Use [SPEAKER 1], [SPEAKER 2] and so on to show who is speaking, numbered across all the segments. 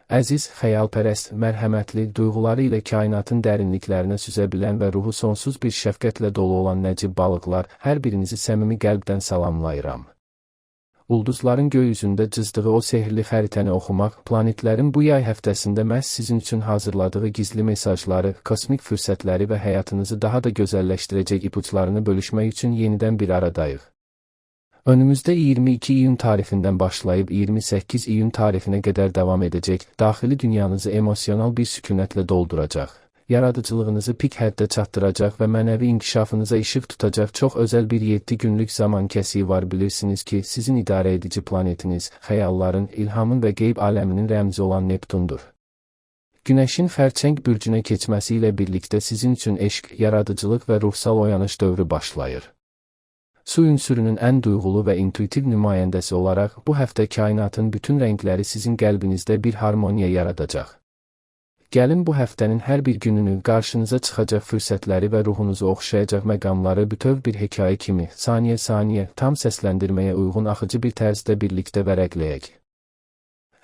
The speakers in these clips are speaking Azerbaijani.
[SPEAKER 1] Əziz, xəyalpərəst, mərhəmətli, duyğuları ilə kainatın dərinliklərinə süzə bilən və ruhu sonsuz bir şəfqətlə dolu olan nəcib balıqlar, hər birinizi səmimi qəlbdən salamlayıram. Ulduzların göy üzündə cızdığı o sehrli xəritəni oxumaq, planetlərin bu yay həftəsində məhz sizin üçün hazırladığı gizli mesajları, kosmik fürsətləri və həyatınızı daha da gözəlləşdirəcək ipuçlarını bölüşmək üçün yenidən bir aradayıq. Önümüzdə 22 iyun tarixindən başlayıb 28 iyun tarixinə qədər davam edəcək, daxili dünyanızı emosional bir sükunətlə dolduracaq, yaradıcılığınızı pik həddə çatdıracaq və mənəvi inkişafınıza işıq tutacaq çox özəl bir 7 günlük zaman kəsiyi var. Bilirsiniz ki, sizin idarə edici planetiniz, xəyalların, ilhamın və qeyb aləminin rəmzi olan Neptundur. Günəşin Xərçəng bürcünə keçməsi ilə birlikdə sizin üçün eşq, yaradıcılıq və ruhsal oyanış dövrü başlayır. Su ünsürünün ən duyğulu və intuitiv nümayəndəsi olaraq bu həftə kainatın bütün rəngləri sizin qəlbinizdə bir harmoniya yaradacaq. Gəlin bu həftənin hər bir gününü, qarşınıza çıxacaq fürsətləri və ruhunuzu oxşayacaq məqamları bütöv bir hekayə kimi, saniyə-saniyə, tam səsləndirməyə uyğun axıcı bir tərzdə birlikdə vərəqləyək.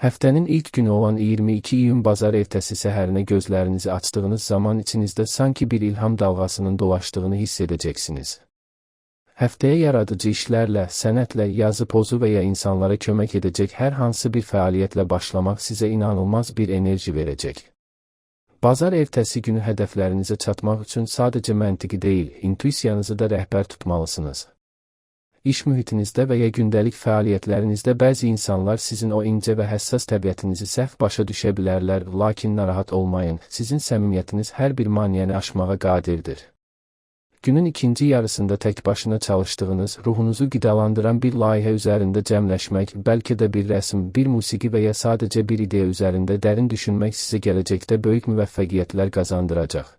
[SPEAKER 1] Həftənin ilk günü olan 22 iyun bazar ertəsi səhərinə gözlərinizi açdığınız zaman içinizdə sanki bir ilham dalğasının dolaşdığını hiss edəcəksiniz. Həftəyə yaradıcı işlərlə, sənətlə, yazı pozu və ya insanlara kömək edəcək hər hansı bir fəaliyyətlə başlamaq sizə inanılmaz bir enerji verəcək. Bazar ertəsi günü hədəflərinizə çatmaq üçün sadəcə məntiqi deyil, intuisiyanızı da rəhbər tutmalısınız. İş mühitinizdə və ya gündəlik fəaliyyətlərinizdə bəzi insanlar sizin o incə və həssas təbiətinizi səhv başa düşə bilərlər, lakin narahat olmayın, sizin səmimiyyətiniz hər bir maneəni aşmağa qadirdir. Günün ikinci yarısında tək başına çalışdığınız, ruhunuzu qidalandıran bir layihə üzərində cəmləşmək, bəlkə də bir rəsm, bir musiqi və ya sadəcə bir ideya üzərində dərin düşünmək sizə gələcəkdə böyük müvəffəqiyyətlər qazandıracaq.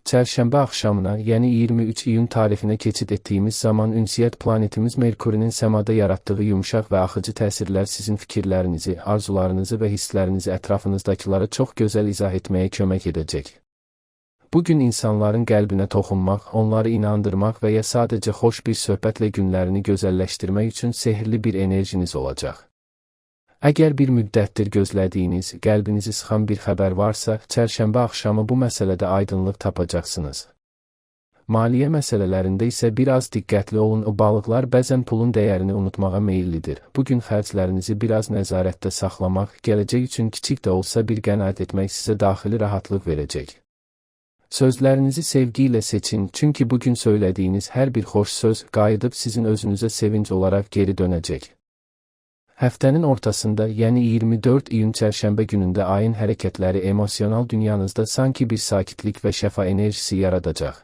[SPEAKER 1] Çərşənbə axşamına, yəni 23 iyun tarixinə keçid etdiyimiz zaman ünsiyyət planetimiz Merkurinin səmada yaratdığı yumşaq və axıcı təsirlər sizin fikirlərinizi, arzularınızı və hisslərinizi ətrafınızdakılara çox gözəl izah etməyə kömək edəcək. Bu gün insanların qəlbinə toxunmaq, onları inandırmaq və ya sadəcə xoş bir söhbətlə günlərini gözəlləşdirmək üçün sehrli bir enerjiniz olacaq. Əgər bir müddətdir gözlədiyiniz, qəlbinizi sıxan bir xəbər varsa, çərşənbə axşamı bu məsələdə aydınlıq tapacaqsınız. Maliyyə məsələlərində isə biraz diqqətli olun, o balıqlar bəzən pulun dəyərini unutmağa meyillidir. Bu gün xərclərinizi biraz nəzarətdə saxlamaq, gələcək üçün kiçik də olsa bir qənaət etmək sizə daxili rahatlıq verəcək. Sözlərinizi sevgi ilə seçin, çünki bu gün söylədiyiniz hər bir xoş söz qayıdıb sizin özünüzə sevinc olaraq geri dönəcək. Həftənin ortasında, yəni 24 iyun çərşənbə günündə ayın hərəkətləri emosional dünyanızda sanki bir sakitlik və şəfa enerjisi yaradacaq.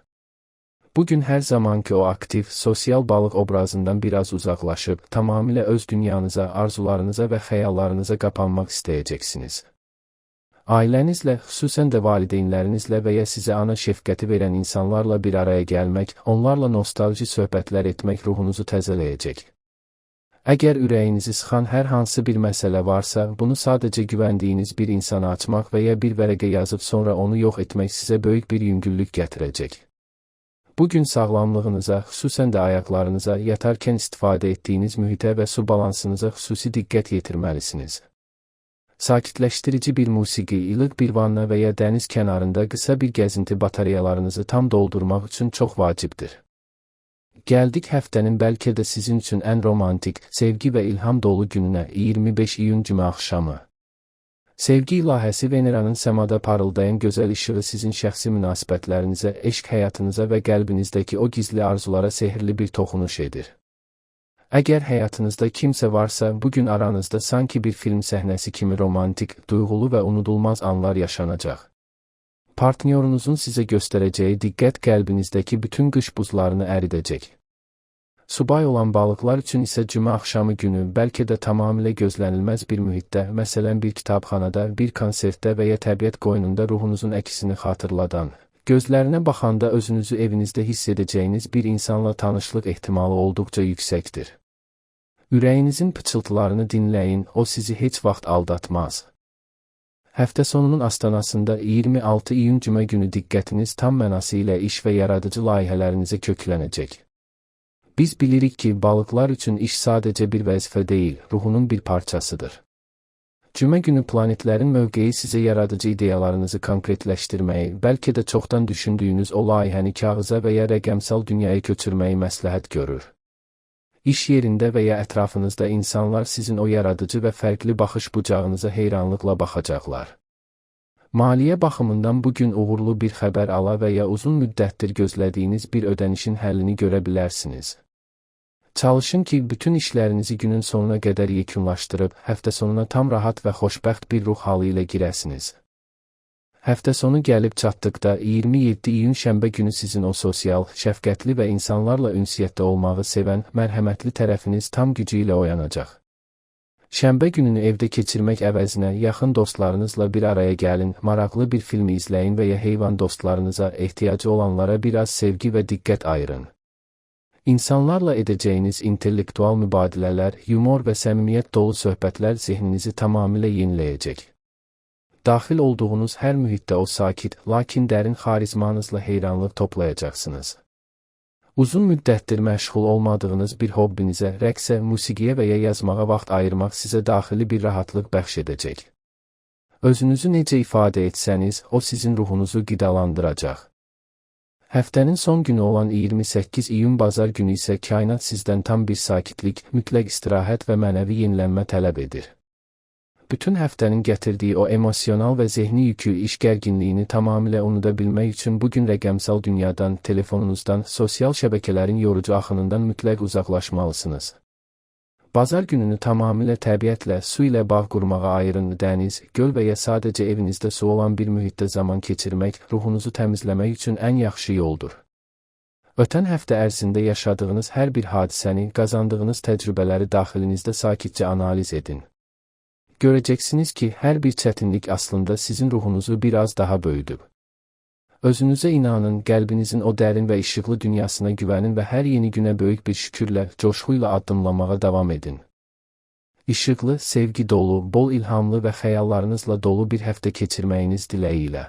[SPEAKER 1] Bu gün hər zamanki o aktiv, sosial balıq obrazından biraz uzaqlaşıb, tamamilə öz dünyanıza, arzularınıza və xəyallarınıza qapanmaq istəyəcəksiniz. Ailənizlə, xüsusən də valideynlərinizlə və ya sizə ana şəfqəti verən insanlarla bir araya gəlmək, onlarla nostalji söhbətlər etmək ruhunuzu təzələyəcək. Əgər ürəyinizi sıxan hər hansı bir məsələ varsa, bunu sadəcə güvəndiyiniz bir insana açmaq və ya bir vərəqə yazıb sonra onu yox etmək sizə böyük bir yüngüllük gətirəcək. Bu gün sağlamlığınıza, xüsusən də ayaqlarınıza, yatarkən istifadə etdiyiniz mühitə və su balansınıza xüsusi diqqət yetirməlisiniz. Sakitləşdirici bir musiqi, ilıq bir vanna və ya dəniz kənarında qısa bir gəzinti batareyalarınızı tam doldurmaq üçün çox vacibdir. Gəldik həftənin bəlkə də sizin üçün ən romantik, sevgi və ilham dolu gününə, 25 iyun cümə axşamı. Sevgi ilahəsi Veneranın səmada parıldayan gözəl işığı sizin şəxsi münasibətlərinizə, eşq həyatınıza və qəlbinizdəki o gizli arzulara sehrli bir toxunuş edir. Əgər həyatınızda kimsə varsa, bu gün aranızda sanki bir film səhnəsi kimi romantik, duyğulu və unudulmaz anlar yaşanacaq. Partnyorunuzun sizə göstərəcəyi diqqət qəlbinizdəki bütün qış buzlarını əridəcək. Subay olan balıqlar üçün isə cümə axşamı günü, bəlkə də tamamilə gözlənilməz bir mühitdə, məsələn bir kitabxanada, bir konsertdə və ya təbiət qoynunda ruhunuzun əksini xatırladan, gözlərinə baxanda özünüzü evinizdə hiss edəcəyiniz bir insanla tanışlıq ehtimalı olduqca yüksəkdir. Ürəyinizin pıçıltılarını dinləyin, o sizi heç vaxt aldatmaz. Həftə sonunun astanasında 26 iyun cümə günü diqqətiniz tam mənası ilə iş və yaradıcı layihələrinizə köklənəcək. Biz bilirik ki, balıqlar üçün iş sadəcə bir vəzifə deyil, ruhunun bir parçasıdır. Cümə günü planetlərin mövqeyi sizə yaradıcı ideyalarınızı konkretləşdirməyi, bəlkə də çoxdan düşündüyünüz o layihəni kağıza və ya rəqəmsal dünyaya köçürməyi məsləhət görür. İş yerində və ya ətrafınızda insanlar sizin o yaradıcı və fərqli baxış bucağınıza heyranlıqla baxacaqlar. Maliyyə baxımından bu gün uğurlu bir xəbər ala və ya uzun müddətdir gözlədiyiniz bir ödənişin həllini görə bilərsiniz. Çalışın ki, bütün işlərinizi günün sonuna qədər yekunlaşdırıb, həftə sonuna tam rahat və xoşbəxt bir ruh halı ilə girəsiniz. Həftə sonu gəlib çatdıqda 27 iyun şənbə günü sizin o sosial, şəfqətli və insanlarla ünsiyyətdə olmağı sevən, mərhəmətli tərəfiniz tam gücü ilə oyanacaq. Şənbə gününü evdə keçirmək əvəzinə yaxın dostlarınızla bir araya gəlin, maraqlı bir film izləyin və ya heyvan dostlarınıza, ehtiyacı olanlara biraz sevgi və diqqət ayırın. İnsanlarla edəcəyiniz intellektual mübadilələr, yumor və səmimiyyət dolu söhbətlər zehninizi tamamilə yeniləyəcək. Daxil olduğunuz hər mühitdə o sakit, lakin dərin xarizmanızla heyranlıq toplayacaqsınız. Uzun müddətdir məşğul olmadığınız bir hobbinizə, rəqsə, musiqiyə və ya yazmağa vaxt ayırmaq sizə daxili bir rahatlıq bəxş edəcək. Özünüzü necə ifadə etsəniz, o sizin ruhunuzu qidalandıracaq. Həftənin son günü olan 28 iyun bazar günü isə kainat sizdən tam bir sakitlik, mütləq istirahət və mənəvi yenilənmə tələb edir. Bütün həftənin gətirdiyi o emosional və zehni yükü, iş gərginliyini tamamilə unuda bilmək üçün bu gün rəqəmsal dünyadan, telefonunuzdan, sosial şəbəkələrin yorucu axınından mütləq uzaqlaşmalısınız. Bazar gününü tamamilə təbiətlə, su ilə bağ qurmağa ayırın, dəniz, göl və ya sadəcə evinizdə su olan bir mühitdə zaman keçirmək, ruhunuzu təmizləmək üçün ən yaxşı yoldur. Ötən həftə ərzində yaşadığınız hər bir hadisəni, qazandığınız təcrübələri daxilinizdə sakitcə analiz edin. Görəcəksiniz ki, hər bir çətinlik aslında sizin ruhunuzu biraz daha böyüdüb. Özünüzə inanın, qəlbinizin o dərin və işıqlı dünyasına güvənin və hər yeni günə böyük bir şükürlə, coşquyla addımlamağa davam edin. İşıqlı, sevgi dolu, bol ilhamlı və xəyallarınızla dolu bir həftə keçirməyiniz diləyi ilə.